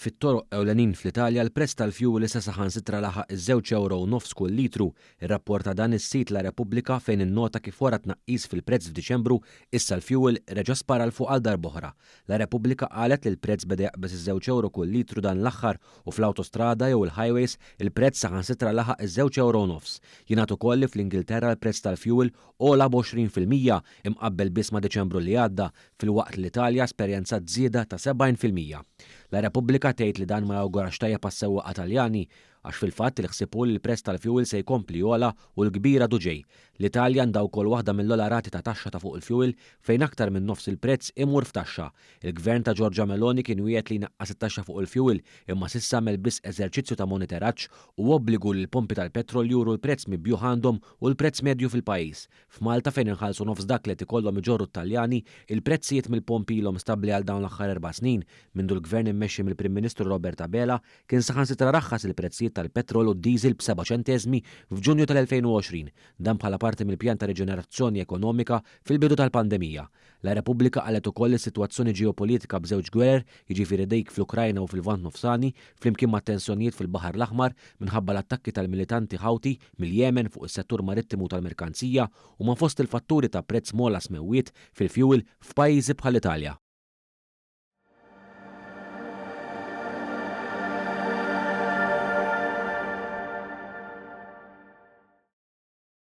Fit-toroq ewlenin fl-Italja l-prezz tal-fjuwil issa saħansitra laħaq iż-żewġ ewro u nofs kull litru. Irrapporta dan is-sit La Repubblica fejn innota kif wara tnaqqis fil-prezz f'Diċembru, issa l-fjuwil reġa' spara 'l fuq għal darb'oħra. La Repubblica qalet li l-prezz beda jaqbeż iż-żewġ ewro kull litru dan l-aħħar u fl-awtostrada jew il-highways il-prezz saħansitra laħaq iż-żewġ ewro u nofs. Jingħad ukoll li fl-Ingilterra l-prezz tal-fjuwil ogħla b'20% imqabbel biss ma' Diċembru li għadda, filwaqt li l-Italja esperjenzat żieda ta' 70%. La Repubblica tgħid li dan ma jawgurax tajjeb għas-sewwieqa Taljani, għax fil-fatt il-ħsieb hu li l-prezz tal-fjuwil se jkompli jogħla u l-kbir għadu ġej. L-Italja għandha wkoll waħda mill-ogħla rati ta' taxxa ta' fuq il-fjuwil fejn aktar minn nofs il-prezz imur f'taxxa. Il-Gvern ta' Giorgia Meloni kien wiegħed li jnaqqas it-taxxa fuq il-fjuwil imma s'issa għamel biss eżerċizzju ta' moniteraġġ u obbligu li l-pompi tal-petrol juru l-prezz mibjugħ għandhom u l-prezz medju fil-pajjiż. F'Malta fejn inħallsu nofs dak li qed ikollhom iġorru t-Taljani, il-prezzijiet mill-pompi ilhom stabbli għal dawn l-aħħar 4 snin, mindu l-Gvern immexxi mill-Prim Ministru Robert Abela kien saħansitra raħħas il-prezzijiet tal-petrol u d-diesel b'7 ċenteżmi f'Ġunju tal-2020, dan bħala parti mill-pjan ta' riġenerazzjoni ekonomika fil-bidu tal-pandemija. La Repubblica qalet ukoll is-sitwazzjoni ġeopolitika b'żewġ gwerer, jiġifieri dik fl-Ukrajna u fil-Lvant Nofsani, flimkien ma' tensjonijiet fil-Baħar l-Aħmar minħabba l-attakki tal-militanti Houthi mill-Jemen fuq is-settur marittimu tal-merkanzija huma fost il-fatturi ta' prezz m'ogħla smewwiet fil-fuel f'pajjiżi bħall-Italja.